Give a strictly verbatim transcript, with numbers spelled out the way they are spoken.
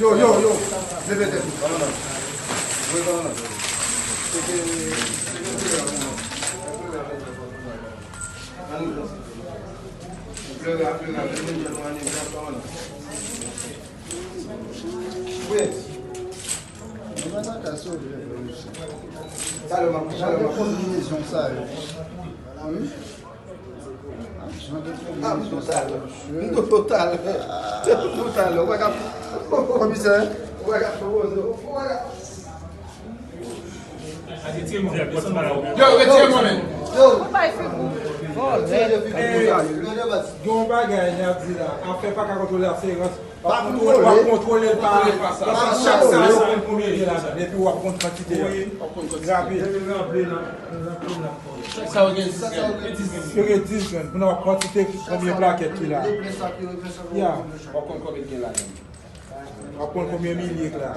Yo, yo, yo. Leve tèt ou. Ann nan. Voye ann nan. Sete, sete. Plere, plere, plere. Talè, m ap, talè, m ap. Jan de konbinezon sa yo. Ah, wi. Ah, jan de konbinezon sa yo. M tou total. Total, ou pa ka. Komisè. Ou pa ka pwopoze. Ou pa ka. Yo, retire mwen menm. Yo. Gen yon bagay n ap di la, afè pa ka kontwole, afè rans. Pa kontwole. W ap kontwole l pa, paske chak sa yo konn konbyen gen ladan, epi w ap konn kantite a. Rapid. Chak sa yo gen dis grenn. Yo gen dis grenn. Pou n wè kantite konbyen plakèt ki la. Ya. W ap konn konbyen gen ladan. W ap konn konbyen milye k la.